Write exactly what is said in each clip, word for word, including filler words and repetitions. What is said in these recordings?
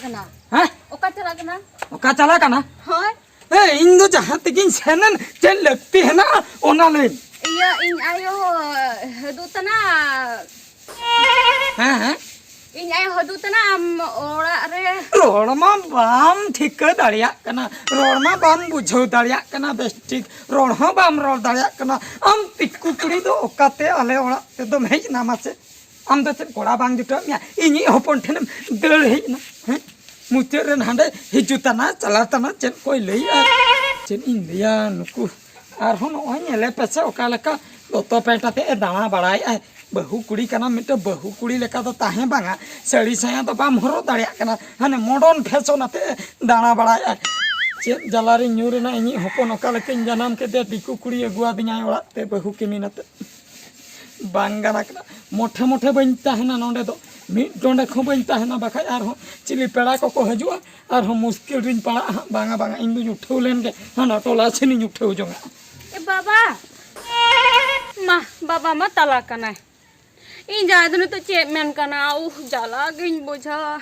ᱠᱟᱱᱟ᱾ ᱦᱮᱸ? ᱚᱠᱟ ᱪᱟᱞᱟᱜ ᱠᱟᱱᱟ? ᱚᱠᱟ ᱪᱟᱞᱟᱜ ᱠᱟᱱᱟ? ᱦᱳᱭ᱾ ᱮ, ᱤᱧ ᱫᱚ ᱡᱟᱦᱟᱸ ᱛᱮᱜᱤᱧ ᱥᱮᱱᱮᱱ, ᱪᱮᱫ ᱞᱟᱹᱠᱛᱤ ᱦᱮᱱᱟᱜᱼᱟ, ᱚᱱᱟ ᱞᱟᱹᱭ ᱢᱮ᱾ ᱤᱭᱟᱹ, ᱤᱧ ᱟᱭᱳ ᱦᱟᱹᱫᱩ ᱛᱟᱱᱟ᱾ ᱦᱮᱸ, ᱦᱮᱸ᱾ ᱤᱧ ᱟᱭᱳ ᱦᱟᱹᱫᱩ ᱛᱟᱱᱟ, ᱟᱢ ᱚᱲᱟᱜ ᱨᱮ᱾ ᱨᱚᱲ ᱢᱟ ᱵᱟᱢ ᱴᱷᱤᱠᱟᱹ ᱫᱟᱲᱮᱭᱟᱜ ᱠᱟᱱᱟ, ᱨᱚᱲ ᱢᱟ ᱵᱟᱢ ᱵᱩᱡᱷᱟᱹᱣ ᱫᱟᱲᱮᱭᱟᱜ ᱠᱟᱱᱟ ᱵᱮᱥ ᱴᱷᱤᱠ, ᱨᱚᱲ ᱦᱚᱸ ᱵᱟᱢ ᱨᱚᱲ ᱫᱟᱲᱮᱭᱟᱜ ᱠᱟᱱᱟ᱾ ᱟᱢ ᱫᱤᱠᱩ ᱠᱩᱲᱤ ᱫᱚ ᱚᱠᱟᱛᱮ ᱟᱞᱮ ᱚᱲᱟᱜ ᱛᱮᱫᱚᱢ ᱦᱮᱡ ᱮᱱᱟ ᱢᱟᱥᱮ? ᱟᱢ ᱫᱚ ᱪᱮᱫ ᱠᱚᱲᱟ ᱵᱟᱝ ᱡᱩᱴᱟᱹᱣ ᱢᱮᱭᱟ? ᱤᱧᱤᱡ ᱦᱚᱯᱚᱱ ᱴᱷᱮᱱᱮᱢ ᱫᱟᱹᱲ ᱦᱮᱡ ᱮᱱᱟ, ᱦᱮᱸ? ᱢᱩᱪᱟᱹᱫ ᱨᱮ ᱦᱟᱸᱰᱮ ᱦᱤᱡᱩᱜ ᱛᱟᱱᱟ, ᱪᱟᱞᱟᱜ ᱛᱟᱱᱟ, ᱪᱮᱫ ᱠᱚᱭ ᱞᱟᱹᱭᱟ? ᱪᱮᱫ ᱤᱧ ᱞᱟᱹᱭᱟ ᱱᱩᱠᱩ? ᱟᱨᱦᱚᱸ ᱱᱚᱜᱼᱚᱭ ᱧᱮᱞᱮ ᱯᱮᱥᱮ ᱚᱠᱟ ᱞᱮᱠᱟ ᱫᱚᱛᱚ ᱯᱮᱱᱴ ᱟᱛᱮ ᱮ ᱫᱟᱬᱟ ᱵᱟᱲᱟᱭᱮᱫᱼᱟᱭ᱾ ᱵᱟᱹᱦᱩ ᱠᱩᱲᱤ ᱠᱟᱱᱟᱢ, ᱢᱤᱫᱴᱮᱱ ᱵᱟᱹᱦᱩ ᱠᱩᱲᱤ ᱞᱮᱠᱟ ᱫᱚ ᱛᱟᱦᱮᱸ ᱵᱟᱝᱟ, ᱥᱟᱹᱲᱤ ᱥᱟᱭᱟ ᱫᱚ ᱵᱟᱢ ᱦᱚᱨᱚᱜ ᱫᱟᱲᱮᱭᱟᱜ ᱠᱟᱱᱟ, ᱦᱟᱱᱮ ᱢᱚᱰᱚᱨᱱ ᱯᱷᱮᱥᱚᱱ ᱟᱛᱮ ᱮ ᱫᱟᱬᱟ ᱵᱟᱲᱟᱭᱮᱫᱼᱟᱭ᱾ ᱪᱮᱫ ᱡᱟᱞᱟ ᱨᱤᱧ ᱧᱩᱨ ᱮᱱᱟ ᱤᱧᱤᱡ ᱦᱚᱯᱚᱱ, ᱚᱠᱟ ᱞᱮᱠᱟᱧ ᱡᱟᱱᱟᱢ ᱠᱮᱫᱮᱭᱟ, ᱫᱤᱠᱩ ᱠᱩᱲᱤ ᱟᱹᱜᱩᱣᱟᱫᱤᱧᱟᱭ ᱚᱲᱟᱜ ᱛᱮ ᱵᱟᱹᱦᱩ ᱠᱤᱢᱤᱱ ᱟᱛᱮ᱾ ᱵᱟᱝ ᱜᱟᱱ ᱠᱟᱱᱟ᱾ ᱢᱚᱴᱷᱮ ᱢᱚᱴᱷᱮ ᱵᱟᱹᱧ ᱛᱟᱦᱮᱱᱟ ᱱᱚᱰᱮ ᱫᱚ, ᱢᱤᱫ ᱰᱚᱸᱰᱮᱠ ᱦᱚᱸ ᱵᱟᱹᱧ ᱛᱟᱦᱮᱱᱟ, ᱵᱟᱠᱷᱟᱡ ᱟᱨᱦᱚᱸ ᱪᱤᱞᱤ ᱯᱮᱲᱟ ᱠᱚᱠᱚ ᱦᱤᱡᱩᱜᱼᱟ, ᱟᱨᱦᱚᱸ ᱢᱩᱥᱠᱤᱞ ᱨᱤᱧ ᱯᱟᱲᱟᱜᱼᱟ ᱦᱟᱸᱜ᱾ ᱵᱟᱝᱟ, ᱵᱟᱝᱟ, ᱤᱧ ᱫᱩᱧ ᱩᱴᱷᱟᱹᱣ ᱞᱮᱱ ᱜᱮ, ᱦᱟᱱᱟ ᱴᱚᱞᱟ ᱥᱮᱱᱤᱧ ᱩᱴᱷᱟᱹᱣ ᱡᱚᱝᱟ᱾ ᱮ ᱵᱟᱵᱟ, ᱢᱟ, ᱵᱟᱵᱟ ᱢᱟ ᱛᱟᱞᱟ ᱠᱟᱱᱟᱭ᱾ ᱤᱧ ᱡᱟᱦᱟᱸᱭ ᱫᱚ ᱱᱤᱛᱚᱜ ᱪᱮᱫ ᱢᱮᱱ ᱠᱟᱱᱟ, ᱩᱦ, ᱡᱟᱞᱟ ᱜᱤᱧ ᱵᱩᱡᱷᱟᱹᱣᱟ᱾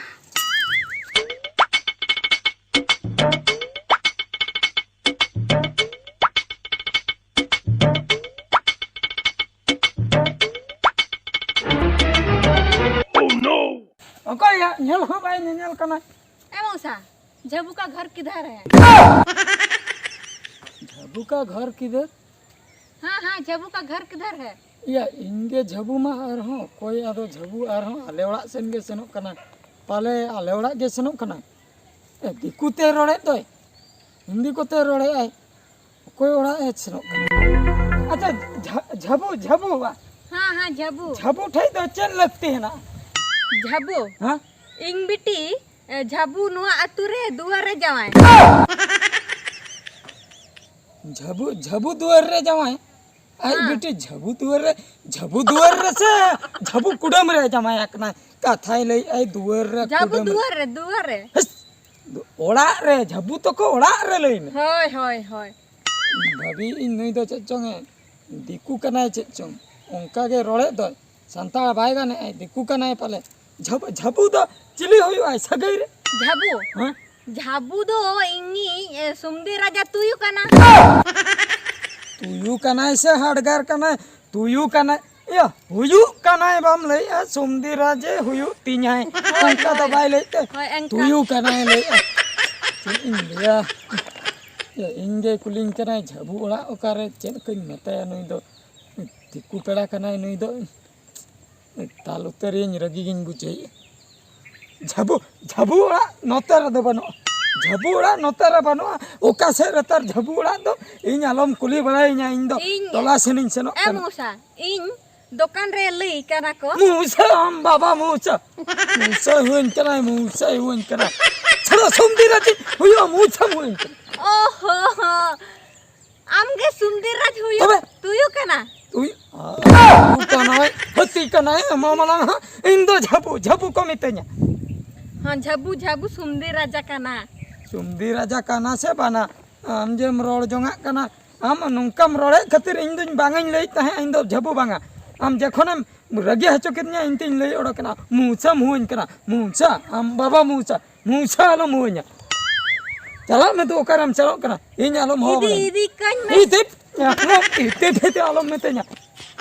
ᱚᱠᱚᱭ ᱭᱟ? ᱧᱮᱞ ᱦᱚᱸ ᱵᱟᱭ ᱧᱮᱧᱮᱞ ᱠᱟᱱᱟ᱾ ए मौसा, झबू का घर किधर है? झबू का घर किधर? हाँ, हाँ, झबू का घर किधर है? ᱤᱭᱟ, ᱤᱧ ᱜᱮ ᱡᱷᱟᱹᱵᱩ ᱢᱟ ᱟᱨᱦᱚᱸ, ᱚᱠᱚᱭ ᱟᱫᱚ ᱡᱷᱟᱹᱵᱩ ᱟᱨᱦᱚᱸ ᱟᱞᱮ ᱚᱲᱟᱜ ᱥᱮᱱ ᱜᱮ ᱥᱮᱱᱚᱜ ᱠᱟᱱᱟ᱾ ᱯᱟᱞᱮ ᱟᱞᱮ ᱚᱲᱟᱜ ᱜᱮ ᱥᱮᱱᱚᱜ ᱠᱟᱱᱟ᱾ ᱮ, ᱫᱤᱠᱩ ᱛᱮ ᱨᱚᱲᱮᱫ ᱫᱚᱭ, ᱦᱤᱱᱫᱤ ᱠᱚᱛᱮ ᱨᱚᱲᱮᱫ ᱟᱭ᱾ ᱚᱠᱚᱭ ᱚᱲᱟᱜ ᱮ ᱥᱮᱱᱚᱜ ᱠᱟᱱᱟ? ᱟᱪᱪᱷᱟ, ᱡᱷᱟ-, ᱡᱷᱟᱹᱵᱩ, ᱡᱷᱟᱹᱵᱩ ᱵᱟ᱾ ᱦᱮᱸ, ᱦᱮᱸ, ᱡᱷᱟᱹᱵᱩ᱾ ᱡᱷᱟᱹᱵᱩ ᱴᱷᱮᱡ ᱫᱚ ᱪᱮᱫ ᱞᱟᱹᱠᱛᱤ ᱦᱮᱱᱟᱜᱼᱟ? ᱡᱷᱟᱹᱵᱩ? ᱦᱮᱸ? ᱤᱧ ᱵᱤᱴᱤ, ᱮ, ᱡᱷᱟᱹᱵᱩ ᱱᱚᱣᱟ ᱟᱹᱛᱩ ᱨᱮ ᱫᱩᱣᱟᱹᱨ ᱨᱮ ᱡᱟᱶᱟᱭ᱾ ᱡᱷᱟᱹᱵᱩ, ᱡᱷᱟᱹᱵᱩ ᱫᱩᱣᱟᱹᱨ ᱨᱮ ᱡᱟᱶᱟᱭ? ᱟᱡ ᱦᱮᱸ᱾ ᱵᱤᱴᱤ ᱡᱷᱟᱹᱵᱩ ᱫᱩᱣᱟᱹᱨ ᱨᱮ, ᱡᱷᱟᱹᱵᱩ ᱫᱩᱣᱟᱹᱨ ᱨᱮ ᱥᱮ ᱡᱷᱟᱹᱵᱩ ᱠᱩᱰᱟᱹᱢ ᱨᱮ ᱡᱟᱶᱟᱭ ᱟᱠᱟᱱᱟᱭ? ᱠᱟᱛᱷᱟᱭ ᱞᱟᱹᱭᱮᱫ ᱟᱭ ᱫᱩᱣᱟᱹᱨ ᱨᱮ, ᱡᱷᱟᱹᱵᱩ ᱠᱩᱰᱟᱹᱢ ᱨᱮ᱾ ᱫᱩᱣᱟᱹᱨ ᱨᱮ, ᱫᱩᱣᱟᱹᱨ ᱨᱮ᱾ ᱦᱮᱥ! ᱚᱲᱟᱜ ᱨᱮ, ᱡᱷᱟᱹᱵᱩ ᱛᱟᱠᱚ ᱚᱲᱟᱜ ᱨᱮ ᱞᱟᱹᱭ ᱢᱮ᱾ ᱦᱳᱭ, ᱦᱳᱭ, ᱦᱳᱭ᱾ ᱵᱷᱟᱹᱵᱤᱭᱮᱫ ᱟᱹᱧ ᱱᱩᱭ ᱫᱚ ᱪᱮᱫ ᱪᱚᱝ ᱮ ᱫᱤᱠᱩ ᱠᱟᱱᱟᱭ ᱪᱮᱫ ᱪᱚᱝ, ᱚᱱᱠᱟ ᱜᱮ ᱨᱚᱲᱮᱫ ᱫᱚᱭ᱾ ᱥᱟᱱᱛᱟᱲ ᱵᱟᱭ ᱜᱟᱱᱮᱫ ᱟᱭ, ᱫᱤᱠᱩ ᱠᱟᱱᱟᱭ ᱯᱟᱞᱮ᱾ ᱡᱷᱟᱹᱵᱩ, ᱡᱷᱟᱹᱵᱩ ᱫᱚ ᱪᱤᱞᱤ ᱦᱩᱭᱩᱜ ᱟᱭ ᱥᱟᱹᱜᱟᱹᱭ ᱨᱮ? ᱡᱷᱟᱵᱩ? ᱦᱮᱸ? ᱡᱷᱟᱵᱩ ᱫᱚ ᱤᱧᱤᱡ, ᱮ, ᱥᱩᱢᱫᱤ ᱨᱟᱡᱟ ᱛᱩᱭᱩ ᱠᱟᱱᱟ᱾ ᱛᱩᱭᱩ ᱠᱟᱱᱟᱭ ᱥᱮ ᱦᱟᱰᱜᱟᱨ ᱠᱟᱱᱟᱭ? ᱛᱩᱭᱩ ᱠᱟᱱᱟᱭ᱾ ᱤᱭᱟᱹ, ᱦᱩᱭᱩᱜ ᱠᱟᱱᱟᱭ ᱵᱟᱢ ᱞᱟᱹᱭᱮᱜᱼᱟ, ᱥᱩᱢᱫᱤ ᱨᱟᱡᱮ ᱦᱩᱭᱩᱜ ᱛᱤᱧᱟᱭ᱾ ᱦᱳᱭ, ᱚᱱᱠᱟ ᱫᱚ ᱦᱳᱭ᱾ ᱵᱟᱭ ᱞᱟᱹᱭᱮᱫ ᱛᱮ, ᱦᱳᱭ, ᱚᱱᱠᱟ᱾ ᱛᱩᱭᱩ ᱠᱟᱱᱟᱭ ᱞᱟᱹᱭᱮᱜᱼᱟ᱾ ᱪᱮᱫ ᱤᱧ ᱞᱟᱹᱭᱟ? ᱤᱭᱟᱹ, ᱤᱧ ᱜᱮ ᱠᱩᱞᱤᱧ ᱠᱟᱱᱟᱭ, ᱡᱷᱟᱹᱵᱩ ᱚᱲᱟᱜ ᱚᱠᱟᱨᱮ? ᱪᱮᱫ ᱠᱚᱧ ᱢᱮᱛᱟᱭᱟ ᱱᱩᱭ ᱫᱚ? ᱫᱤᱠᱩ ᱯᱮᱲᱟ ᱠᱟᱱᱟᱭ ᱱᱩᱭ ᱫᱚ᱾ ᱫᱟᱞ ᱩᱛᱟᱹᱨᱤᱭᱟᱹᱧ, ᱨᱟᱹᱜᱤ ᱜᱤᱧ ᱵᱩᱡᱷᱟᱹᱣᱮᱫᱼᱟ᱾ ᱡᱷᱟᱹᱵᱩ, ᱡᱷᱟᱹᱵᱩ ᱚᱲᱟᱜ ᱱᱚᱛᱮ ᱨᱮᱫᱚ ᱵᱟᱹᱱᱩᱜᱼᱟ᱾ ᱡᱷᱟᱹᱵᱩ ᱚᱲᱟᱜ ᱱᱚᱛᱮ ᱨᱮ ᱵᱟᱹᱱᱩᱜᱼᱟ᱾ ᱚᱠᱟ ᱥᱮᱫ ᱨᱮ ᱛᱟᱨ ᱡᱷᱟᱹᱵᱩ ᱚᱲᱟᱜ ᱫᱚ? ᱤᱧ ᱟᱞᱚᱢ ᱠᱩᱞᱤ ᱵᱟᱲᱟᱭᱤᱧᱟ, ᱤᱧ ᱫᱚ ᱤᱧ ᱴᱚᱞᱟ ᱥᱮᱱᱤᱧ ᱥᱮᱱᱚᱜ ᱮ ᱠᱟᱱᱟ᱾ ᱢᱚᱥᱟ, ᱤᱧ ᱫᱚᱠᱟᱱ ᱨᱮ ᱞᱟᱹᱭ ᱠᱟᱱᱟ ᱠᱚ᱾ ᱢᱩᱥᱟᱹ ᱟᱢ ᱵᱟᱵᱟ ᱢᱩᱥᱟᱹ᱾ ᱢᱩᱥᱟᱹ ᱦᱩᱭᱟᱹᱧ ᱠᱟᱱᱟᱭ, ᱢᱩᱥᱟᱹ ᱦᱩᱭᱟᱹᱧ ᱠᱟᱱᱟ᱾ ᱥᱟᱞᱟ ᱥᱚᱢᱫᱤ ᱨᱟᱡᱤ ᱦᱩᱭᱩᱜᱼᱟ, ᱢᱩᱥᱟᱹ ᱦᱩᱭᱟᱹᱧ ᱠᱟᱱᱟ᱾ ᱚ ᱦᱚ ᱦᱚ᱾ ᱟᱢ ᱜᱮ ᱥᱩᱢᱫᱤ ᱨᱟᱡᱽ ᱦᱩᱭᱩᱜ ᱛᱚᱵᱮ? ᱛᱩᱭᱩ ᱠᱟᱱᱟ᱾ ᱩᱭ, ᱟ, ᱠᱟᱱᱟᱭ, ᱦᱟᱹᱛᱤ ᱠᱟᱱᱟᱭ, ᱮᱢᱟ ᱢᱟᱞᱟᱝ ᱦᱟᱸᱜ᱾ ᱤᱧ ᱫᱚ ᱡᱷᱟᱹᱵᱩ, ᱡᱷᱟᱹᱵᱩ ᱠᱚ ᱢᱤᱛᱟᱹᱧᱟ᱾ ᱦᱚᱸ, ᱡᱷᱟᱹᱵᱩ, ᱡᱷᱟᱹᱵᱩ ᱥᱩᱢᱫᱤ ᱨᱟᱡᱟ ᱠᱟᱱᱟ᱾ ᱥᱩᱢᱫᱤ ᱨᱟᱡᱟ ᱠᱟᱱᱟ ᱥᱮ ᱵᱟᱱᱟ? ᱟᱢ ᱡᱮᱢ ᱨᱚᱲ ᱡᱚᱝᱟᱜ ᱠᱟᱱᱟ, ᱟᱢ ᱱᱚᱝᱠᱟᱢ ᱨᱚᱲᱮᱫ ᱠᱷᱟᱹᱛᱤᱨ ᱤᱧ ᱫᱚᱧ ᱵᱟᱝ ᱤᱧ ᱞᱟᱹᱭᱮᱫ ᱛᱟᱦᱮᱸᱫ, ᱤᱧ ᱫᱚ ᱡᱷᱟᱹᱵᱩ ᱵᱟᱝᱟ᱾ ᱟᱢ ᱡᱚᱠᱷᱚᱱᱮᱢ ᱨᱟᱹᱜᱤ ᱦᱚᱪᱚ ᱠᱮᱫᱤᱧᱟ, ᱤᱧ ᱛᱤᱧ ᱞᱟᱹᱭ ᱚᱰᱚᱠ ᱮᱱᱟ, ᱢᱩᱥᱟᱹᱢ ᱦᱩᱭᱟᱹᱧ ᱠᱟᱱᱟ, ᱢᱩᱥᱟ, ᱟᱢ ᱵᱟᱵᱟ ᱢᱩᱥᱟ᱾ ᱢᱩᱥᱟ ᱟᱞᱚᱢ ᱦᱩᱭᱟᱹᱧᱟ᱾ ᱪᱟᱞᱟᱜ ᱢᱮ ᱛᱚ, ᱚᱠᱟᱨᱮᱢ ᱪᱟᱞᱟᱜ ᱠᱟᱱᱟ? ᱤᱧ ᱟᱞᱚᱢ ᱦᱚᱦᱚ ᱤᱫᱤ, ᱵᱟᱲᱟᱧᱟ᱾ ᱤᱫᱤ ᱠᱟᱹᱧ ᱢᱮ᱾ ᱤᱫᱤ, ᱮᱠᱫᱚᱢ ᱤᱫᱤ, ᱤᱫᱤ ᱟᱞᱚᱢ ᱢᱤᱛᱟᱹᱧᱟ᱾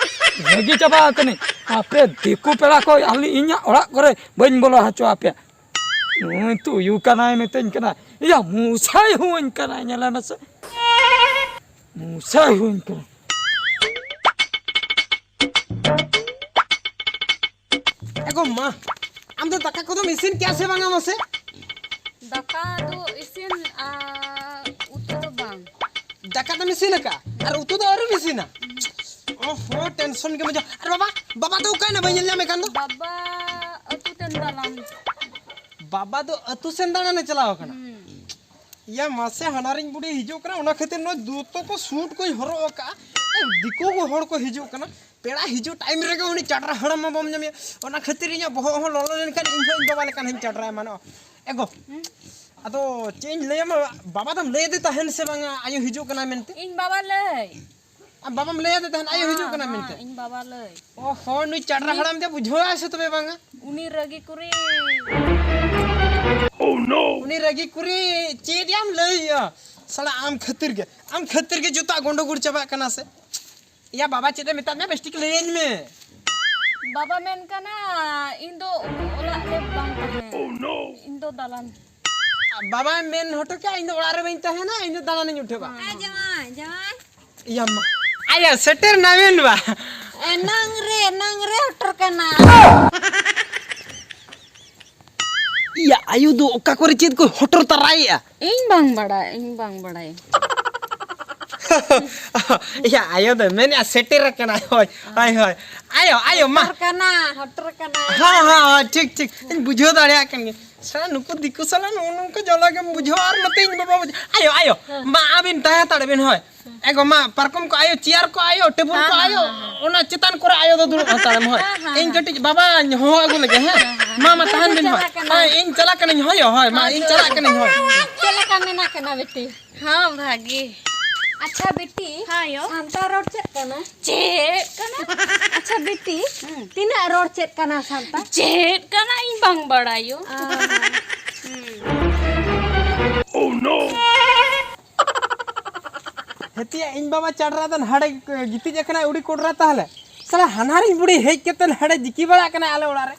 ᱨᱟᱹᱜᱤ ᱪᱟᱵᱟ ᱟᱠᱟᱱᱟᱹᱧ᱾ ᱟᱯᱮ ᱫᱤᱠᱩ ᱯᱮᱲᱟ ᱠᱚ ᱟᱞᱮ ᱤᱧᱟᱹᱜ ᱚᱲᱟᱜ ᱠᱚᱨᱮ ᱵᱟᱹᱧ ᱵᱚᱞᱚ ᱦᱚᱪᱚ ᱟᱯᱮᱭᱟ᱾ ᱱᱩᱭ ᱛᱩᱭᱩ ᱠᱟᱱᱟᱭ ᱢᱤᱛᱟᱹᱧ ᱠᱟᱱᱟ᱾ ᱤᱭᱟ, ᱢᱩᱥᱟᱭ ᱦᱩᱭᱟᱹᱧ ᱠᱟᱱᱟ, ᱧᱮᱞᱮ ᱢᱮᱥᱮ᱾ ᱢᱩᱥᱟᱭ ᱦᱩᱭᱟᱹᱧ ᱠᱟᱱᱟ᱾ ᱮ ᱜᱚ ᱢᱟ, ᱟᱢ ᱫᱚ ᱫᱟᱠᱟ ᱠᱚᱫᱚᱢ ᱤᱥᱤᱱ ᱠᱮᱭᱟ ᱥᱮ ᱵᱟᱝᱟ ᱢᱟᱥᱮ? ᱫᱟᱠᱟ ᱫᱚ ᱤᱥᱤᱱ, ᱟᱨ ᱩᱛᱩ ᱫᱚ ᱵᱟᱝ᱾ ᱫᱟᱠᱟ ᱫᱚᱢ ᱤᱥᱤᱱ ᱟᱠᱟᱫᱼᱟ ᱟᱨ ᱩᱛᱩ ᱫᱚ ᱟᱹᱣᱨᱤᱢ ᱤᱥᱤᱱᱟ? ᱚ ᱦᱚ, ᱴᱮᱱᱥᱚᱱ ᱜᱮ ᱵᱩᱡᱷᱟᱹᱣ᱾ ᱟᱨ ᱵᱟᱵᱟ, ᱵᱟᱵᱟ ᱫᱚ ᱚᱠᱟᱭᱮᱱᱟ? ᱵᱟᱹᱧ ᱧᱮᱞ ᱧᱟᱢᱮ ᱠᱟᱱ ᱫᱚ᱾ ᱵᱟᱵᱟ ᱟᱹᱛᱩ ᱛᱮᱱ ᱫᱟᱞᱟᱝ᱾ ᱵᱟᱵᱟ ᱫᱚ ᱟᱹᱛᱩ ᱥᱮᱱ ᱫᱟᱬᱟᱱᱮ ᱪᱟᱞᱟᱣ ᱟᱠᱟᱱᱟ? ᱦᱩᱸ᱾ ᱭᱟ ᱢᱟᱥᱮ, ᱦᱟᱱᱟᱨᱤᱧ ᱵᱩᱰᱷᱤ ᱦᱤᱡᱩᱜ ᱠᱟᱱᱟ, ᱚᱱᱟ ᱠᱷᱟᱹᱛᱤᱨ ᱱᱚᱣᱟ ᱫᱚᱛᱚ ᱠᱚ, ᱥᱩᱴ ᱠᱚᱧ ᱦᱚᱨᱚᱜ ᱟᱠᱟᱫᱼᱟ᱾ ᱮ, ᱫᱤᱠᱩ ᱠᱚ ᱦᱚᱲ ᱠᱚ ᱦᱤᱡᱩᱜ ᱠᱟᱱᱟ, ᱯᱮᱲᱟ ᱦᱤᱡᱩᱜ ᱴᱟᱭᱤᱢ ᱨᱮᱜᱮ ᱩᱱᱤ ᱪᱟᱰᱨᱟ ᱦᱟᱲᱟᱢ ᱢᱟ ᱵᱟᱢ ᱧᱟᱢᱮᱭᱟ᱾ ᱚᱱᱟ ᱠᱷᱟᱹᱛᱤᱨ ᱤᱧᱟᱜ ᱵᱚᱦᱚᱜ ᱦᱚᱸ ᱞᱚᱞᱚ ᱞᱮᱱᱠᱷᱟᱱ ᱤᱧ ᱦᱚᱸ ᱤᱧ ᱵᱟᱵᱟ ᱞᱮᱠᱟᱱ ᱦᱚᱸᱧ ᱪᱟᱰᱨᱟ ᱮᱢᱟᱱᱚᱜᱼᱟ᱾ ᱮ ᱜᱚ, ᱦᱩᱸ? ᱟᱫᱚ ᱪᱮᱫ ᱤᱧ ᱞᱟᱹᱭᱟᱢᱟ, ᱵᱟᱵᱟ ᱫᱚᱢ ᱞᱟᱹᱭ ᱟᱫᱮ ᱛᱟᱦᱮᱱ ᱥᱮ ᱵᱟᱝᱟ ᱟᱭᱳ ᱦᱤᱡᱩᱜ ᱠᱟᱱᱟᱭ ᱢᱮᱱᱛᱮ? ᱤᱧ ᱵᱟᱵᱟ ᱞᱟᱹᱭ᱾ ᱟᱢ ᱵᱟᱵᱟᱢ ᱞᱟᱹᱭ ᱟᱫᱮ ᱛᱟᱦᱮᱱ ᱟᱭᱳ ᱦᱤᱡᱩᱜ ᱠᱟᱱᱟᱭ ᱦᱮᱸ, ᱢᱮᱱᱛᱮ? ᱤᱧ ᱵᱟᱵᱟ ᱞᱟᱹᱭ᱾ ᱚ ᱦᱚ, ᱱᱩᱭ ᱪᱟᱰᱨᱟ ᱩᱱᱤ ᱦᱟᱲᱟᱢ ᱫᱚ ᱵᱩᱡᱷᱟᱹᱣᱟᱭ ᱥᱮ ᱛᱚᱵᱮ ᱵᱟᱝᱟ? ᱩᱱᱤ ᱨᱟᱹᱜᱤ ᱠᱩᱲᱤ᱾ ᱩᱱᱤ ᱨᱟᱹᱜᱤ ᱠᱩᱲᱤ ᱪᱮᱫ ᱭᱟᱢ ᱞᱟᱹᱭᱟ? ᱥᱟᱞᱟ ᱟᱢ ᱠᱷᱟᱹᱛᱤᱨ ᱜᱮ, ᱟᱢ ᱠᱷᱟᱹᱛᱤᱨ ᱜᱮ ᱡᱚᱛᱚᱣᱟᱜ ᱜᱚᱱᱰᱚᱜᱳᱞ ᱪᱟᱵᱟᱜ ᱠᱟᱱᱟ ᱥᱮ᱾ ᱭᱟ ᱵᱟᱵᱟ, ᱪᱮᱫ ᱮ ᱢᱮᱛᱟᱫ ᱢᱮᱭᱟ? ᱵᱮᱥ ᱴᱷᱤᱠ ᱞᱟᱹᱭᱟᱹᱧ ᱢᱮ᱾ ᱵᱟᱵᱟ ᱢᱮᱱ ᱠᱟᱱᱟ, ᱤᱧ ᱫᱚ ᱚᱲᱟᱜ ᱨᱮ ᱵᱟᱝ ᱛᱟᱦᱮᱸ᱾ ᱤᱧ ᱫᱚ ᱫᱟᱞᱟᱱ᱾ ᱵᱟᱵᱟᱭ ᱢᱮᱱ ᱦᱚᱴᱚ ᱠᱮᱜᱼᱟ, ᱤᱧ ᱫᱚ ᱚᱲᱟᱜ ᱨᱮ ᱵᱟᱹᱧ ᱛᱟᱦᱮᱱᱟ, ᱤᱧ ᱫᱚ ᱫᱟᱬᱟᱱᱤᱧ ᱩᱴᱷᱟᱹᱣᱟ᱾ ᱦᱮᱸ, ᱡᱟᱶᱟᱭ, ᱡᱟᱶᱟᱭ᱾ ᱭᱟ ᱢᱟ᱾ ᱟᱭᱟ, ᱥᱮᱴᱮᱨ ᱱᱟᱵᱮᱱ ᱵᱟ᱾ ᱮᱱᱟᱝ ᱨᱮ, ᱮᱱᱟᱝ ᱨᱮ ᱦᱚᱴᱚᱨ ᱠᱟᱱᱟ᱾ ᱤᱭᱟ, ᱟᱭᱳ ᱫᱚ ᱚᱠᱟ ᱠᱚᱨᱮ ᱪᱮᱫ ᱠᱚ ᱦᱚᱴᱚᱨ ᱛᱟᱨᱟᱭᱮᱜᱼᱟ? ᱤᱧ ᱵᱟᱝ ᱵᱟᱲᱟᱭ, ᱤᱧ ᱵᱟᱝ ᱵᱟᱲᱟᱭ᱾ ᱤᱭᱟ, ᱟᱭᱳ ᱫᱚ ᱢᱮᱱᱮᱜᱼᱟ, ᱥᱮᱴᱮᱨ ᱟᱠᱟᱱᱟ᱾ ᱦᱳᱭ, ᱦᱳᱭ, ᱦᱳᱭ᱾ ᱟᱭᱳ, ᱟᱭᱳ, ᱢᱟ᱾ ᱦᱚᱴᱚᱨ ᱠᱟᱱᱟ, ᱦᱚᱴᱚᱨ ᱠᱟᱱᱟ᱾ ᱦᱮᱸ, ᱦᱮᱸ, ᱦᱮᱸ, ᱴᱷᱤᱠ, ᱴᱷᱤᱠ᱾ ᱤᱧ ᱵᱩᱡᱷᱟᱹᱣ ᱫᱟᱲᱮᱭᱟᱜ ᱠᱟᱱ ᱜᱮᱭᱟ᱾ ᱥᱟᱞᱟ ᱱᱩᱠᱩ ᱫᱤᱠᱩ ᱥᱟᱞᱟ ᱱᱚᱜᱼᱚ ᱱᱚᱝᱠᱟ ᱡᱟᱞᱟ ᱜᱮᱢ ᱵᱩᱡᱷᱟᱹᱣᱟ, ᱟᱨ ᱱᱚᱛᱮ ᱤᱧ ᱵᱟᱵᱟ ᱵᱩᱡᱷᱟᱹᱣ᱾ ᱟᱭᱳ, ᱟᱭᱳ, ᱦᱮᱸ᱾ ᱢᱟ ᱟᱹᱵᱤᱱ ᱛᱟᱦᱮᱸ ᱦᱟᱛᱟᱲ ᱵᱤᱱ, ᱦᱳᱭ᱾ ᱮ ᱜᱚ, ᱢᱟ ᱯᱟᱨᱠᱚᱢ ᱠᱚ ᱟᱭᱳ, ᱪᱮᱭᱟᱨ ᱠᱚ ᱟᱭᱳ, ᱴᱮᱵᱩᱞ ᱠᱚ ᱦᱮᱸ, ᱟᱭᱳ, ᱦᱮᱸ, ᱦᱮᱸ᱾ ᱚᱱᱟ ᱪᱮᱛᱟᱱ ᱠᱚᱨᱮ ᱟᱭᱳ ᱫᱚ ᱫᱩᱲᱩᱵ ᱦᱟᱛᱟᱲᱮᱢ, ᱦᱳᱭ᱾ ᱦᱮᱸ, ᱦᱮᱸ, ᱤᱧ ᱦᱮᱸ᱾ ᱠᱟᱹᱴᱤᱡ ᱵᱟᱵᱟᱧ ᱦᱚᱦᱚ ᱟᱹᱜᱩ ᱞᱮᱜᱮ, ᱦᱮᱸ᱾ ᱦᱮᱸ, ᱦᱮᱸ, ᱢᱟ, ᱢᱟ, ᱦᱮᱸ᱾ ᱛᱟᱦᱮᱱ ᱵᱤᱱ, ᱦᱳᱭ᱾ ᱪᱟᱞᱟᱜ ᱠᱟᱱᱟ᱾ ᱦᱳᱭ, ᱤᱧ ᱪᱟᱞᱟᱜ ᱠᱟᱹᱱᱟᱹᱧ, ᱦᱳᱭ, ᱦᱳᱭ, ᱢᱟ, ᱦᱳᱭ, ᱤᱧ ᱪᱟᱞᱟᱜ ᱠᱟᱹᱱᱟᱹᱧ, ᱦᱳᱭ᱾ ᱪᱮᱫ ᱞᱮᱠᱟ ᱢᱮᱱᱟᱜ ᱠᱟᱱᱟ ᱵᱤᱴᱤ? ᱦᱚᱸ, ᱵᱷᱟᱜᱮ᱾ ᱟᱪᱪᱷᱟ ᱵᱤᱴᱤ, ᱦᱮᱸ, ᱭᱳ᱾ ᱥᱟᱱᱛᱟᱲ ᱨᱚᱲ ᱪᱮᱫ ᱠᱟᱱᱟ? ᱪᱮᱫ ᱠᱟᱱᱟ? ᱟᱪᱪᱷᱟ ᱵᱤᱴᱤ, ᱦᱩᱸ᱾ ᱛᱤᱱᱟᱹᱜ ᱨᱚᱲ ᱪᱮᱫ ᱠᱟᱱᱟ ᱥᱟᱱᱛᱟᱲ? ᱪᱮᱫ ᱠᱟᱱᱟ ᱤᱧ ᱵᱟᱝ ᱵᱟᱲᱟᱭᱚ᱾ ᱚ᱾ ᱦᱩᱸ᱾ ᱦᱮᱛᱤᱭᱟ, ᱤᱧ ᱵᱟᱵᱟ ᱪᱟᱰᱨᱟ ᱫᱚ ᱦᱟᱸᱰᱮ ᱜᱤᱛᱤᱡ ᱟᱠᱟᱱᱟᱭ ᱩᱰᱤ ᱠᱚᱰᱨᱟ ᱛᱟᱦᱞᱮ᱾ ᱥᱟᱞᱟ ᱦᱟᱱᱦᱟᱨᱤᱧ ᱵᱩᱲᱦᱤ ᱦᱮᱡ ᱠᱟᱛᱮ ᱦᱟᱸᱰᱮ ᱡᱤᱠᱤ ᱵᱟᱲᱟᱜ ᱠᱟᱱᱟᱭ ᱟᱞᱮ ᱚᱲᱟᱜ ᱨᱮ᱾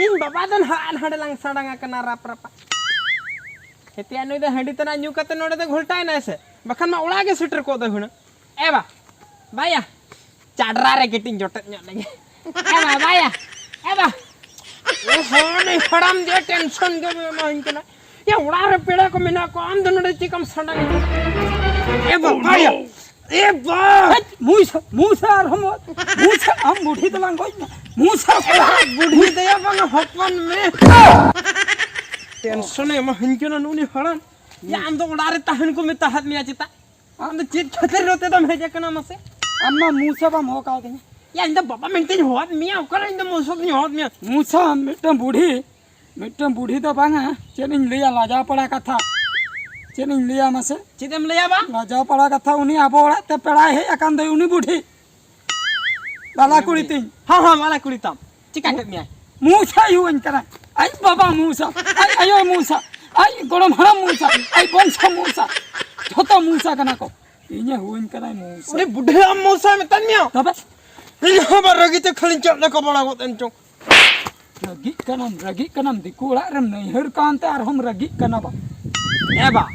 ᱤᱧ ᱵᱟᱵᱟ ᱫᱚ ᱱᱟᱦᱟᱜ ᱦᱟᱸᱰᱮ ᱞᱟᱝ ᱥᱟᱰᱟᱝ ᱟᱠᱟᱱᱟ ᱨᱟᱯ ᱨᱟᱯᱟ᱾ ᱦᱮᱛᱤᱭᱟ, ᱱᱩᱭ ᱫᱚ ᱦᱟᱺᱰᱤ ᱛᱟᱱᱟᱜ ᱧᱩ ᱠᱟᱛᱮ ᱱᱚᱰᱮ ᱫᱚ ᱜᱷᱚᱞᱴᱟᱣ ᱮᱱᱟᱭ ᱥᱮ, ᱵᱟᱠᱷᱟᱱ ᱢᱟ ᱚᱲᱟᱜ ᱜᱮ ᱥᱮᱴᱮᱨ ᱠᱚᱜ ᱫᱚ ᱦᱩᱱᱟᱹᱝ᱾ ᱮ ᱵᱟ, ᱵᱟᱭᱟ, ᱪᱟᱰᱨᱟ ᱨᱮ ᱠᱟᱹᱴᱤᱡ ᱤᱧ ᱡᱚᱴᱮᱫ ᱧᱚᱜ ᱞᱮᱜᱮ᱾ ᱮ ᱵᱟ, ᱵᱟᱭᱟ, ᱮ ᱵᱟ᱾ ᱳᱦᱳ, ᱱᱩᱭ ᱦᱟᱲᱟᱢ ᱫᱚ ᱴᱮᱱᱥᱚᱱ ᱜᱮ ᱮᱢᱟᱹᱧ ᱠᱟᱱᱟ᱾ ᱭᱟ, ᱚᱲᱟᱜ ᱨᱮ ᱯᱮᱲᱟ ᱠᱚ ᱢᱮᱱᱟᱜ ᱠᱚᱣᱟ, ᱟᱢ ᱫᱚ ᱱᱚᱰᱮ ᱪᱮᱫ ᱠᱟᱢ ᱥᱟᱰᱟᱝ ᱮᱫᱟ? ᱮ ᱵᱟ, ᱵᱟᱭᱟ᱾ ᱮ ᱵᱟ! ᱦᱮᱡ, ᱢᱩᱭ ᱥᱟ-, ᱢᱩᱭ ᱥᱟ ᱟᱨᱦᱚᱸ ᱢᱚᱡᱽ᱾ ᱢᱩᱭ ᱥᱟ, ᱟᱢ ᱵᱩᱰᱷᱤ ᱫᱚᱞᱟᱝ ᱜᱚᱡ ᱮᱱᱟ᱾ ᱢᱩᱭ ᱥᱟ᱾ ᱮ ᱵᱟ, ᱵᱩᱰᱷᱤ ᱫᱚᱭᱟ ᱵᱟᱝᱟ, ᱦᱚᱯᱚᱱ ᱢᱮ᱾ ᱴᱮᱱᱥᱚᱱᱮ ᱮᱢᱟᱦᱟᱹᱧ ᱠᱟᱱᱟ ᱱᱩᱱᱤ ᱦᱟᱲᱟᱢ᱾ ᱭᱟ, ᱟᱢ ᱫᱚ ᱚᱲᱟᱜ ᱨᱮ ᱛᱟᱦᱮᱱ ᱠᱚ ᱢᱮᱛᱟᱦᱟᱫ ᱢᱮᱭᱟ ᱪᱮᱛᱟ? ᱟᱢ ᱫᱚ ᱪᱮᱫ ᱠᱷᱟᱹᱛᱤᱨ ᱱᱚᱛᱮ ᱫᱚᱢ ᱦᱮᱡ ᱟᱠᱟᱱᱟ ᱢᱟᱥᱮ? ᱟᱢ ᱢᱟ ᱢᱩᱭ ᱥᱟ ᱵᱟᱢ ᱦᱚᱦᱚ ᱠᱟᱣᱫᱤᱧᱟ᱾ ᱭᱟ, ᱤᱧ ᱫᱚ ᱵᱟᱵᱟ ᱢᱮᱱᱛᱮᱧ ᱦᱚᱦᱚᱣᱟᱫ ᱢᱮᱭᱟ, ᱚᱠᱟᱨᱮ ᱤᱧ ᱫᱚ ᱢᱩᱭ ᱥᱟ ᱫᱚᱧ ᱦᱚᱦᱚᱣᱟᱫ ᱢᱮᱭᱟ? ᱢᱩᱭ ᱥᱟ, ᱢᱤᱫᱴᱟᱝ ᱵᱩᱰᱷᱤ, ᱢᱤᱫᱴᱟᱝ ᱵᱩᱰᱷᱤ ᱫᱚ ᱵᱟᱝᱟ, ᱪᱮᱫ ᱤᱧ ᱞᱟᱹᱭᱟ, ᱞᱟᱡᱟᱣ ᱯᱟᱲᱟ ᱠᱟᱛᱷᱟ᱾ ᱪᱮᱫ ᱤᱧ ᱞᱟᱹᱭᱟ ᱢᱟᱥᱮ? ᱪᱮᱫ ᱮᱢ ᱞᱟᱹᱭᱟ ᱵᱟ? ᱞᱟᱡᱟᱣ ᱯᱟᱲᱟ ᱠᱟᱛᱷᱟ, ᱩᱱᱤ ᱟᱵᱚ ᱚᱲᱟᱜ ᱛᱮ ᱯᱮᱲᱟᱭ ᱦᱮᱡ ᱟᱠᱟᱱ ᱫᱚᱭ, ᱩᱱᱤ ᱵᱩᱰᱷᱤ᱾ ᱵᱟᱞᱟ ᱠᱩᱲᱤ ᱛᱤᱧ᱾ ᱦᱚᱸ, ᱦᱚᱸ, ᱵᱟᱞᱟ ᱠᱩᱲᱤ ᱛᱟᱢ᱾ ᱪᱤᱠᱟ ᱠᱮᱫ ᱢᱮᱭᱟᱭ? ᱢᱩᱭ ᱥᱟ ᱭᱩᱣᱟᱹᱧ ᱠᱟᱱᱟ᱾ ᱟᱡ ᱵᱟᱵᱟ ᱢᱩᱥᱟ, ᱟᱡ ᱟᱭᱳ ᱢᱩᱥᱟ, ᱟᱡ ᱜᱚᱲᱚᱢ ᱦᱟᱲᱟᱢ ᱢᱩᱥᱟ, ᱟᱡ ᱵᱚᱝᱥᱚ ᱢᱩᱥᱟ, ᱡᱷᱚᱛᱚ ᱢᱩᱥᱟ ᱠᱟᱱᱟ ᱠᱚ᱾ ᱤᱧᱮ ᱦᱩᱭ ᱠᱟᱱᱟᱭ ᱢᱩᱥᱟ᱾ ᱩᱱᱤ ᱵᱩᱰᱷᱟᱹ ᱟᱢ ᱢᱩᱥᱟ ᱢᱮᱛᱟᱧ ᱢᱮᱭᱟ? ᱛᱚᱵᱮ? ᱤᱧ ᱦᱚᱸ ᱵᱟ ᱨᱟᱹᱜᱤ ᱛᱮ ᱠᱷᱟᱹᱞᱤᱧ ᱪᱮᱫ ᱞᱮᱠᱟ ᱵᱟᱲᱟ ᱜᱚᱫ ᱮᱱ ᱪᱚᱝ᱾ ᱨᱟᱹᱜᱤᱜ ᱠᱟᱱᱟᱢ, ᱨᱟᱹᱜᱤᱜ ᱠᱟᱱᱟᱢ, ᱫᱤᱠᱩ ᱚᱲᱟᱜ ᱨᱮᱢ ᱱᱟᱹᱭᱦᱟᱹᱨ ᱠᱟᱱᱛᱮ ᱟᱨᱦᱚᱸᱢ ᱨᱟᱹᱜᱤᱜ ᱠᱟᱱᱟ ᱵᱟ? ᱮ ᱵᱟ,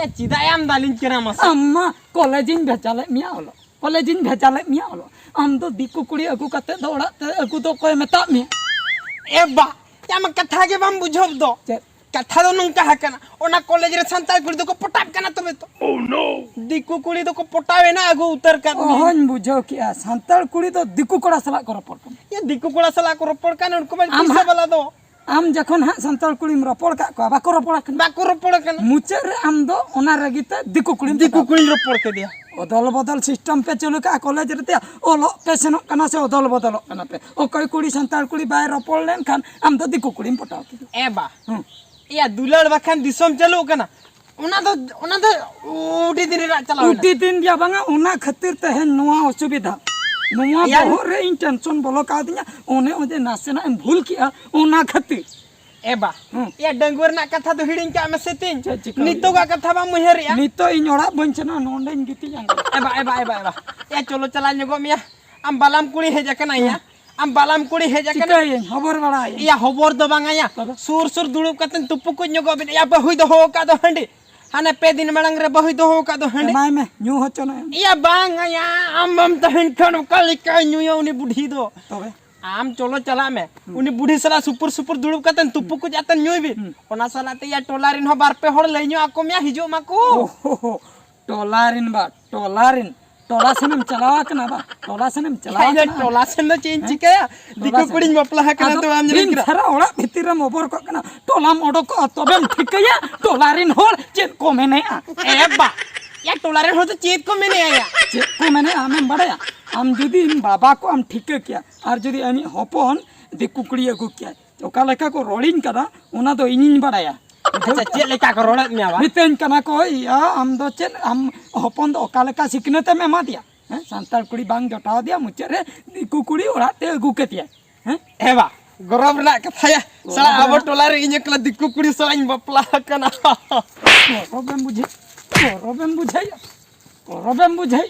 ᱮ ᱪᱮᱫᱟᱜ ᱮ ᱟᱢ ᱫᱟᱞᱤᱧ ᱠᱟᱱᱟ ᱢᱟᱥᱮ? ᱟᱢ ᱢᱟ ᱠᱚᱞᱮᱡᱽ ᱤᱧ ᱵᱷᱮᱡᱟ ᱞᱮᱫ ᱢᱮᱭᱟ ᱚᱞᱚᱜ, ᱠᱚᱞᱮᱡᱽ ᱤᱧ ᱵᱷᱮᱡᱟ ᱞᱮᱫ ᱢᱮᱭᱟ ᱚᱞᱚᱜ, ᱟᱢ ᱫᱚ ᱫᱤᱠᱩ ᱠᱩᱲᱤ ᱟᱹᱜᱩ ᱠᱟᱛᱮ ᱫᱚ ᱚᱲᱟᱜ ᱛᱮ ᱟᱹᱜᱩ ᱫᱚ ᱚᱠᱚᱭ ᱢᱮᱛᱟᱜ ᱢᱮᱭᱟ? ᱮ ᱵᱟ, ᱮ ᱟᱢ ᱠᱟᱛᱷᱟ ᱜᱮ ᱵᱟᱢ ᱵᱩᱡᱷᱟᱹᱣ ᱫᱚ᱾ ᱪᱮᱫ? ᱠᱟᱛᱷᱟ ᱫᱚ ᱱᱚᱝᱠᱟ ᱟᱠᱟᱱᱟ, ᱚᱱᱟ ᱠᱚᱞᱮᱡᱽ ᱨᱮ ᱥᱟᱱᱛᱟᱲ ᱠᱩᱲᱤ ᱫᱚᱠᱚ ᱯᱚᱴᱟᱜ ᱠᱟᱱᱟ ᱛᱚᱵᱮ ᱛᱚ᱾ ᱫᱤᱠᱩ ᱠᱩᱲᱤ ᱫᱚᱠᱚ ᱯᱚᱴᱟᱣ ᱮᱱᱟ, ᱟᱹᱜᱩ ᱩᱛᱟᱹᱨ ᱠᱟᱫ ᱢᱮᱭᱟ᱾ ᱚᱦᱚᱧ ᱵᱩᱡᱷᱟᱹᱣ ᱠᱮᱜᱼᱟ, ᱥᱟᱱᱛᱟᱲ ᱠᱩᱲᱤ ᱫᱚ ᱫᱤᱠᱩ ᱠᱚᱲᱟ ᱥᱟᱞᱟᱜ ᱠᱚ ᱨᱚᱯᱚᱲ ᱠᱟᱱᱟ᱾ ᱭᱟ, ᱫᱤᱠᱩ ᱠᱚᱲᱟ ᱥᱟᱞᱟᱜ ᱠᱚ ᱨᱚᱯᱚᱲ ᱠᱟᱱ, ᱩᱱᱠᱩ ᱢᱟ ᱟᱢ ᱯᱩᱭᱥᱟᱹ ᱦᱟᱸᱜ ᱵᱟᱞᱟ ᱫᱚ᱾ ᱟᱢ ᱡᱚᱠᱷᱚᱱ ᱦᱟᱸᱜ ᱥᱟᱱᱛᱟᱲ ᱠᱩᱲᱤᱢ ᱨᱚᱯᱚᱲ ᱠᱟᱜ ᱠᱚᱣᱟ, ᱵᱟᱠᱚ ᱨᱚᱯᱚᱲ ᱠᱟᱱᱟ᱾ ᱵᱟᱠᱚ ᱨᱚᱯᱚᱲ ᱠᱟᱱᱟ᱾ ᱢᱩᱪᱟᱹᱫ ᱨᱮ ᱟᱢ ᱫᱚ ᱚᱱᱟ ᱨᱟᱹᱜᱤ ᱛᱮ ᱫᱤᱠᱩ ᱠᱩᱲᱤᱢ ᱫᱤᱠᱩ ᱯᱚᱴᱟᱣ ᱠᱩᱲᱤᱧ ᱨᱚᱯᱚᱲ ᱠᱮᱫᱮᱭᱟ᱾ ᱚᱫᱚᱞ ᱵᱚᱫᱚᱞ ᱥᱤᱥᱴᱮᱢ ᱯᱮ ᱪᱟᱹᱞᱩ ᱠᱟᱜᱼᱟ ᱠᱚᱞᱮᱡᱽ ᱨᱮ, ᱚᱞᱚᱜ ᱯᱮ ᱥᱮᱱᱚᱜ ᱠᱟᱱᱟ ᱥᱮ ᱚᱫᱚᱞ ᱵᱚᱫᱚᱞᱚᱜ ᱠᱟᱱᱟ ᱯᱮ? ᱚᱠᱚᱭ ᱠᱩᱲᱤ ᱥᱟᱱᱛᱟᱲ ᱠᱩᱲᱤ ᱵᱟᱭ ᱨᱚᱯᱚᱲ ᱞᱮᱱᱠᱷᱟᱱ ᱟᱢ ᱫᱚ ᱫᱤᱠᱩ ᱠᱩᱲᱤᱢ ᱯᱚᱴᱟᱣ ᱠᱮᱫᱮᱭᱟ᱾ ᱮ ᱵᱟ, ᱦᱩᱸ᱾ ᱮᱭᱟ ᱫᱩᱞᱟᱹᱲ ᱵᱟᱠᱷᱟᱱ ᱫᱤᱥᱚᱢ ᱪᱟᱹᱞᱩᱜ ᱠᱟᱱᱟ, ᱚᱱᱟ ᱫᱚ, ᱚᱱᱟ ᱫᱚ ᱩᱰᱤ ᱫᱤᱱ ᱨᱮᱱᱟᱜ ᱪᱟᱞᱟᱣ ᱮᱱᱟ᱾ ᱩᱰᱤ ᱫᱤᱱ ᱜᱮ ᱵᱟᱝᱟ, ᱚᱱᱟ ᱠᱷᱟᱹᱛᱤᱨ ᱛᱮᱦᱮᱧ ᱱᱚᱣᱟ ᱚᱥᱩᱵᱤᱫᱷᱟ, ᱱᱚᱣᱟ ᱮᱭᱟ᱾ ᱵᱚᱦᱚᱜ ᱨᱮ ᱤᱧ ᱴᱮᱱᱥᱚᱱ ᱵᱚᱞᱚ ᱠᱟᱣᱫᱤᱧᱟ, ᱚᱱᱮ ᱚᱡᱮ ᱱᱟᱥᱮᱱᱟᱜ ᱮᱢ ᱵᱷᱩᱞ ᱠᱮᱜᱼᱟ, ᱚᱱᱟ ᱠᱷᱟᱹᱛᱤᱨ᱾ ᱮ ᱵᱟ, ᱦᱩᱸ᱾ ᱮᱭᱟ ᱰᱟᱺᱜᱩᱣᱟᱹ ᱨᱮᱱᱟᱜ ᱠᱟᱛᱷᱟ ᱫᱚ ᱦᱤᱲᱤᱧ ᱠᱟᱜ ᱢᱮᱥᱮ ᱛᱤᱧ᱾ ᱪᱮᱫ ᱪᱤᱠᱟᱹ ᱱᱤᱛᱚᱜᱟᱜ ᱦᱩᱭᱩᱜᱼᱟ? ᱠᱟᱛᱷᱟ ᱵᱟᱢ ᱩᱭᱦᱟᱹᱨᱮᱜᱼᱟ? ᱱᱤᱛᱚᱜ ᱤᱧ ᱚᱲᱟᱜ ᱵᱟᱹᱧ ᱥᱮᱱᱚᱜᱼᱟ, ᱱᱚᱸᱰᱮᱧ ᱜᱤᱛᱤᱡ ᱟᱸᱜᱟ᱾ ᱮ ᱵᱟ, ᱮ ᱵᱟ, ᱮ ᱵᱟ, ᱮ ᱵᱟ᱾ ᱮᱭᱟ ᱪᱚᱞᱚ ᱪᱟᱞᱟᱣ ᱧᱚᱜᱚᱜ ᱢᱮᱭᱟ, ᱟᱢ ᱵᱟᱞᱟᱢ ᱠᱩᱲᱤ ᱦᱮᱡ ᱟᱠᱟᱱᱟ ᱭᱟ᱾ ᱦᱩᱸ᱾ ᱟᱢ ᱵᱟᱞᱟᱢ ᱠᱩᱲᱤ ᱦᱮᱡ ᱟᱠᱟᱱᱟ᱾ ᱪᱤᱠᱟᱹᱭᱟᱹᱧ? ᱦᱚᱵᱚᱨ ᱵᱟᱲᱟᱭᱟᱹᱧ᱾ ᱮᱭᱟ ᱦᱚᱵᱚᱨ ᱫᱚ ᱵᱟᱝᱟ ᱭᱟ᱾ ᱛᱚᱵᱮ? ᱥᱩᱨ ᱥᱩᱨ ᱫᱩᱲᱩᱵ ᱠᱟᱛᱮ ᱛᱩᱯᱩ ᱠᱚ ᱧᱚᱜᱚᱜ ᱵᱤᱱ᱾ ᱮᱭᱟ ᱵᱟᱹᱦᱩᱭ ᱫᱚᱦᱚ ᱟᱠᱟᱫ ᱫᱚ ᱦᱟᱺᱰᱤ᱾ ᱦᱟᱱᱮ ᱯᱮ ᱫᱤᱱ ᱢᱟᱲᱟᱝ ᱨᱮ ᱵᱟᱹᱦᱩᱭ ᱫᱚᱦᱚ ᱟᱠᱟᱫ ᱫᱚ ᱦᱟᱺᱰᱤ᱾ ᱮᱢᱟᱭ ᱢᱮ, ᱧᱩ ᱦᱚᱪᱚ ᱱᱟᱭ᱾ ᱮᱭᱟ ᱵᱟᱝ ᱭᱟ, ᱟᱢ ᱵᱟᱢ ᱛᱟᱦᱮᱱ ᱠᱷᱟᱱ ᱚᱠᱟ ᱞᱮᱠᱟᱭ ᱧᱩᱭᱟ ᱩᱱᱤ ᱵᱩᱰᱷᱤ ᱫᱚ? ᱛᱚᱵᱮ? ᱟᱢ ᱪᱚᱞᱚ ᱪᱟᱞᱟᱜ ᱢᱮ᱾ ᱦᱩᱸ᱾ ᱩᱱᱤ ᱵᱩᱰᱷᱤ ᱥᱟᱞᱟᱜ ᱥᱩᱯᱩᱨ ᱥᱩᱯᱩᱨ ᱫᱩᱲᱩᱵ ᱠᱟᱛᱮ ᱛᱩᱯᱩ ᱦᱩᱸ᱾ ᱠᱚ ᱟᱛᱮ ᱧᱩᱭ ᱵᱤᱱ᱾ ᱦᱩᱸ᱾ ᱚᱱᱟ ᱥᱟᱞᱟᱜ ᱛᱮ ᱭᱟ ᱴᱚᱞᱟ ᱨᱮᱱ ᱦᱚᱸ ᱵᱟᱨ ᱯᱮ ᱦᱚᱲ ᱞᱟᱹᱭ ᱧᱚᱜ ᱟᱠᱚ ᱢᱮᱭᱟ, ᱦᱤᱡᱩᱜ ᱢᱟᱠᱚ᱾ ᱳ ᱦᱳ ᱦᱳ, ᱴᱚᱞᱟ ᱨᱮᱱ ᱵᱟ, ᱴᱚᱞᱟ ᱨᱮᱱ᱾ ᱴᱚᱞᱟ ᱥᱮᱱᱮᱢ ᱪᱟᱞᱟᱣ ᱟᱠᱟᱱᱟ ᱵᱟ? ᱴᱚᱞᱟ ᱥᱮᱱᱮᱢ ᱪᱟᱞᱟᱣ ᱤᱧ ᱫᱚ ᱟᱠᱟᱱᱟ? ᱴᱚᱞᱟ ᱥᱮᱱ ᱫᱚ ᱪᱮᱫ ᱤᱧ ᱦᱮᱸ? ᱪᱤᱠᱟᱹᱭᱟ? ᱴᱚᱞᱟ ᱫᱤᱠᱩ ᱥᱮᱱ᱾ ᱠᱩᱲᱤᱧ ᱵᱟᱯᱞᱟ ᱟᱠᱟᱱᱟ ᱟᱫᱚ ᱛᱚ ᱵᱟᱢ ᱧᱮᱞᱤᱧ ᱫᱤᱱ ᱠᱟᱱᱟ? ᱥᱟᱨᱟ ᱚᱲᱟᱜ ᱵᱷᱤᱛᱤᱨ ᱨᱮᱢ ᱚᱵᱚᱨ ᱠᱚᱜ ᱠᱟᱱᱟ, ᱴᱚᱞᱟᱢ ᱚᱰᱚᱠᱚᱜᱼᱟ ᱛᱚᱵᱮᱢ ᱴᱷᱤᱠᱟᱹᱭᱟ ᱴᱚᱞᱟ ᱨᱮᱱ ᱦᱚᱲ ᱪᱮᱫ ᱠᱚ ᱢᱮᱱᱮᱜᱼᱟ᱾ ᱮ ᱵᱟ, ᱭᱟ ᱴᱚᱞᱟ ᱨᱮᱱ ᱦᱚᱲ ᱫᱚ ᱪᱮᱫ ᱠᱚ ᱢᱮᱱᱮᱜᱼᱟ ᱭᱟ? ᱪᱮᱫ ᱠᱚ ᱢᱮᱱᱮᱜᱼᱟ ᱟᱢᱮᱢ ᱵᱟᱲᱟᱭᱟ? ᱟᱢ ᱡᱩᱫᱤ ᱤᱧ ᱵᱟᱵᱟ ᱠᱚ ᱟᱢ ᱴᱷᱤᱠᱟᱹ ᱠᱮᱭᱟ, ᱟᱨ ᱡᱩᱫᱤ ᱟᱢᱤᱡ ᱦᱚᱯᱚᱱ ᱫᱤᱠᱩ ᱠᱩᱲᱤ ᱟᱹᱜᱩ ᱠᱮᱭᱟ, ᱚᱠᱟ ᱞᱮᱠᱟ ᱠᱚ ᱨᱚᱲᱤᱧ ᱠᱟᱱᱟ ᱚᱱᱟ ᱫᱚ ᱤᱧᱤᱧ ᱵᱟᱲᱟᱭᱟ᱾ ᱟᱪᱪᱷᱟ, ᱪᱮᱫ ᱞᱮᱠᱟ ᱠᱚ ᱨᱚᱲᱮᱫ ᱢᱮᱭᱟ ᱵᱟ? ᱢᱤᱛᱟᱹᱧ ᱠᱟᱱᱟ ᱠᱚ, ᱤᱭᱟᱹ, ᱟᱢ ᱫᱚ ᱪᱮᱫ, ᱟᱢ ᱦᱚᱯᱚᱱ ᱫᱚ ᱚᱠᱟ ᱞᱮᱠᱟ ᱥᱤᱠᱷᱱᱟᱹᱛ ᱮᱢ ᱮᱢᱟ ᱫᱮᱭᱟ? ᱦᱮᱸ, ᱥᱟᱱᱛᱟᱲ ᱠᱩᱲᱤ ᱵᱟᱝ ᱡᱚᱴᱟᱣ ᱫᱮᱭᱟ, ᱢᱩᱪᱟᱹᱫ ᱨᱮ ᱫᱤᱠᱩ ᱠᱩᱲᱤ ᱚᱲᱟᱜ ᱛᱮ ᱟᱹᱜᱩ ᱠᱮᱫᱮᱭᱟ᱾ ᱦᱮᱸ? ᱮ ᱵᱟ, ᱜᱚᱨᱚᱵᱽ ᱨᱮᱱᱟᱜ ᱠᱟᱛᱷᱟᱭᱟ᱾ ᱥᱟᱞᱟ, ᱟᱵᱚ ᱴᱚᱞᱟ ᱨᱮ ᱤᱧ ᱮᱠᱞᱟ ᱫᱤᱠᱩ ᱠᱩᱲᱤ ᱥᱟᱞᱟᱜ ᱤᱧ ᱵᱟᱯᱞᱟ ᱟᱠᱟᱱᱟ᱾ ᱜᱚᱨᱚᱵᱮᱢ ᱵᱩᱡᱷᱟᱹᱣ, ᱜᱚᱨᱚᱵᱮᱢ ᱵᱩᱡᱷᱟᱹᱣ, ᱜᱚᱨᱚᱵᱮᱢ ᱵᱩᱡᱷᱟᱹᱣ᱾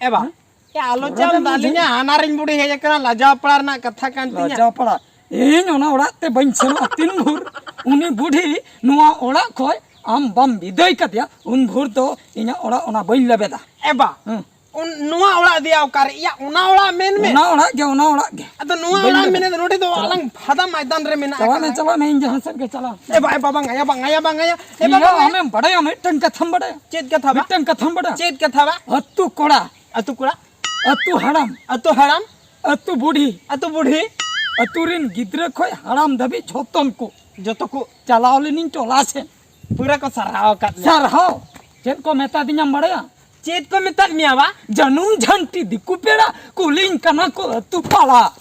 ᱮ ᱵᱟ, ᱦᱮᱸ? ᱮ, ᱟᱞᱚ ᱜᱚᱨᱚᱵᱮᱢ ᱪᱟᱢ ᱫᱟᱞᱤᱧᱟ, ᱵᱩᱡᱷᱟᱹᱣ᱾ ᱦᱟᱱᱟᱨᱤᱧ ᱵᱩᱰᱷᱤ ᱦᱮᱡ ᱟᱠᱟᱱᱟ, ᱞᱟᱡᱟᱣ ᱯᱟᱲᱟ ᱨᱮᱱᱟᱜ ᱠᱟᱛᱷᱟ ᱠᱟᱱ ᱛᱤᱧᱟ᱾ ᱞᱟᱡᱟᱣ ᱯᱟᱲᱟ? ᱤᱧ ᱚᱱᱟ ᱚᱲᱟᱜ ᱛᱮ ᱵᱟᱹᱧ ᱥᱮᱱᱚᱜᱼᱟ᱾ ᱛᱤᱱ ᱵᱷᱳᱨ ᱩᱱᱤ ᱵᱩᱰᱷᱤ ᱱᱚᱣᱟ ᱚᱲᱟᱜ ᱠᱷᱚᱡ ᱟᱢ ᱵᱟᱢ ᱵᱤᱫᱟᱹᱭ ᱠᱟᱫᱮᱭᱟ, ᱩᱱ ᱵᱷᱳᱨ ᱫᱚ ᱤᱧᱟᱹᱜ ᱚᱲᱟᱜ ᱚᱱᱟ ᱵᱟᱹᱧ ᱞᱮᱵᱮᱫᱟ᱾ ᱮ ᱵᱟ, ᱦᱮᱸ᱾ ᱩᱱ-, ᱱᱚᱣᱟ ᱚᱲᱟᱜ ᱫᱮᱭᱟ ᱚᱠᱟᱨᱮ? ᱤᱭᱟ, ᱚᱱᱟ ᱚᱲᱟᱜ ᱢᱮᱱ ᱢᱮ᱾ ᱚᱱᱟ ᱚᱲᱟᱜ ᱜᱮ, ᱚᱱᱟ ᱚᱲᱟᱜ ᱜᱮ᱾ ᱟᱫᱚ ᱱᱚᱣᱟ ᱵᱟᱹᱧ ᱚᱲᱟᱜ ᱞᱮᱵᱮᱫᱟ᱾ ᱢᱮᱱᱮᱫ, ᱱᱚᱰᱮ ᱫᱚ ᱪᱟᱞᱟᱜ ᱟᱞᱟᱝ ᱯᱷᱟᱫᱟ ᱢᱚᱭᱫᱟᱱ ᱨᱮ ᱢᱮᱱᱟᱜ ᱪᱟᱞᱟᱜ ᱟᱠᱟᱫ ᱢᱮ, ᱞᱟᱝ᱾ ᱪᱟᱞᱟᱜ ᱢᱮ, ᱤᱧ ᱡᱟᱦᱟᱸ ᱥᱮᱫ ᱜᱮ ᱪᱟᱞᱟᱜ ᱢᱮ᱾ ᱮ ᱵᱟ, ᱮ ᱵᱟ, ᱵᱟᱝ ᱟᱭᱟ, ᱵᱟᱝ ᱟᱭᱟ, ᱵᱟᱝ ᱟᱭᱟ᱾ ᱮ ᱵᱟ, ᱤᱭᱟ, ᱵᱟᱝ ᱟᱭᱟ᱾ ᱟᱢᱮᱢ ᱵᱟᱰᱟᱭᱟ, ᱢᱤᱫᱴᱟᱝ ᱠᱟᱛᱷᱟᱢ ᱵᱟᱰᱟᱭᱟ? ᱪᱮᱫ ᱠᱟᱛᱷᱟ ᱵᱟ? ᱢᱤᱫᱴᱟᱝ ᱠᱟᱛᱷᱟᱢ ᱵᱟᱰᱟᱭᱟ? ᱪᱮᱫ ᱠᱟᱛᱷᱟ ᱵᱟ? ᱟᱹᱛᱩ ᱠᱚᱲᱟ᱾ ᱟᱹᱛᱩ ᱠᱚᱲᱟ᱾ ᱟᱹᱛᱩ ᱦᱟᱲᱟᱢ᱾ ᱟᱹᱛᱩ ᱦᱟᱲᱟᱢ᱾ ᱟᱹᱛᱩ ᱵᱩᱰᱷᱤ᱾ ᱟᱹᱛᱩ ᱵᱩᱰᱷᱤ᱾ ᱟᱹᱛᱩ ᱨᱤᱱ ᱜᱤᱫᱽᱨᱟᱹ ᱠᱷᱚᱡ ᱦᱟᱲᱟᱢ ᱫᱷᱟᱹᱵᱤᱡ ᱡᱷᱚᱛᱚᱱ ᱠᱚ᱾ ᱡᱚᱛᱚ ᱠᱚ᱾ ᱪᱟᱞᱟᱣ ᱞᱮᱱᱤᱧ ᱴᱚᱞᱟ ᱥᱮᱫ᱾ ᱯᱩᱨᱟᱹ ᱠᱚ ᱥᱟᱨᱦᱟᱣ ᱟᱠᱟᱫ ᱢᱮᱭᱟ᱾ ᱥᱟᱨᱦᱟᱣ? ᱪᱮᱫ ᱠᱚ ᱢᱮᱛᱟ ᱫᱤᱧᱟᱢ ᱵᱟᱲᱟᱭᱟ? ᱪᱮᱫ ᱠᱚ ᱢᱮᱛᱟᱫ ᱢᱮᱭᱟ ᱵᱟ? ᱡᱟᱹᱱᱩᱢ ᱡᱷᱟᱱᱴᱤ ᱫᱤᱠᱩ ᱯᱮᱲᱟ, ᱠᱩᱞᱤᱧ ᱠᱟᱱᱟ ᱠᱚ ᱟᱹᱛᱩ ᱯᱟᱲᱟ᱾